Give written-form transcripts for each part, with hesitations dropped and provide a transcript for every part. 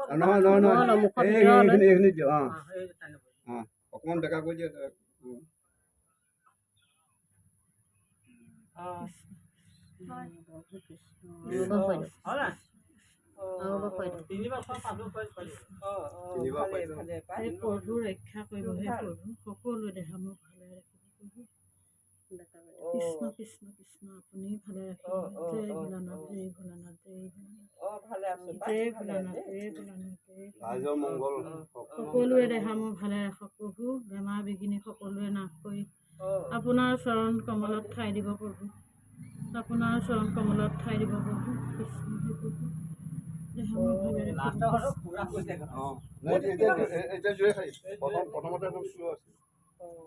নহয় নহয় নহয়, মুখৰ ভিতৰলৈ। এইখিনি দিয়ক। অঁ অঁ, অকণমান বেকা কৰি দিয়া। প্ৰভু ৰক্ষা কৰিব, হে প্ৰভু, সকলো দেহা মোক ভালে ৰাখিব প্ৰভু। কৃষ্ণ কৃষ্ণ কৃষ্ণ, আপুনি ভালে ৰাখিব। জয় ভোলানাথ, জয় ভোলানাথ, জয় ভোলানাথ, জয় ভোলানাথ, জয় ভোলানাথ, জয়। সকলোৱে দেহা মোৰ ভালে ৰাখক প্ৰভু। বেমাৰ বিঘিনি সকলোৱে নাশ কৰি আপোনাৰ চৰণ কমলত ঠাই দিব প্ৰভু। আপোনাৰ চৰণ কমলত ঠাই দিব প্ৰভু। কৃষ্ণ, হে প্ৰভু, দেহা মোৰ ভালে ৰাখিব।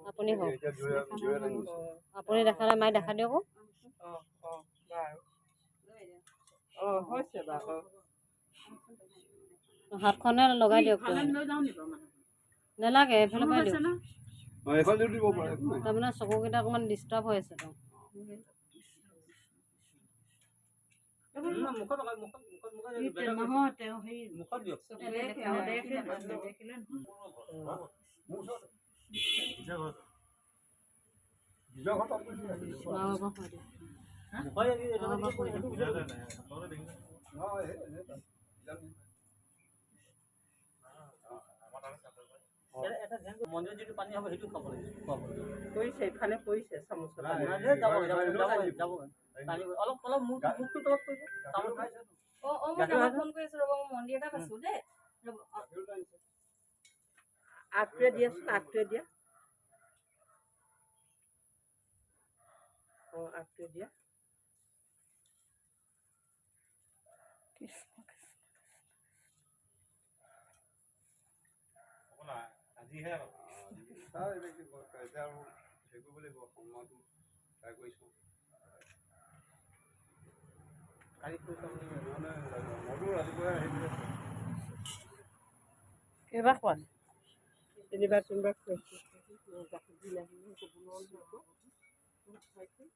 আপুনি হওক, আপুনি দেখা নাই, মায়ে দেখা দিয়ক। হাতখনে লগাই দিয়ক। নেলাগে, এইফালৰ পৰাই দিয়ক। তাৰমানে চকুকেইটা অকণমান ডিষ্টাৰ্ব হৈ আছে। নহয়, তেওঁ সেই নেদেখিলে। মন্দিৰত যিটো পানী হ'ব সেইটো খাব লাগিব। পৰিছে, ইফালে পৰিছে চামুচত। যাব পানী অলপ অলপ মুখটো তলত পৰিব। চামুচ। অঁ অঁ, মই দাদাক ফোন কৰি আছোঁ, ৰ'ব, মই মন্দিৰ এটাত আছোঁ দেই, ৰ'ব। আগটোৱে দিয়াচোন, আগটোৱে দিয়া। অঁ, আগটোৱে দিয়া। কৃষ্ণ কৃষ্ণ। আজিহে এতিয়া আৰু হেৰি কৰিব লাগিব, সময়টো ট্ৰাই কৰিছোঁ। কালি মইতো ৰাতিপুৱাই আহি কেইবাৰ খোৱা? তিনিবাৰ তিনিবাৰ খুৱাইছোঁ। গাখীৰ দিলে ক'ব নোৱাৰোঁ।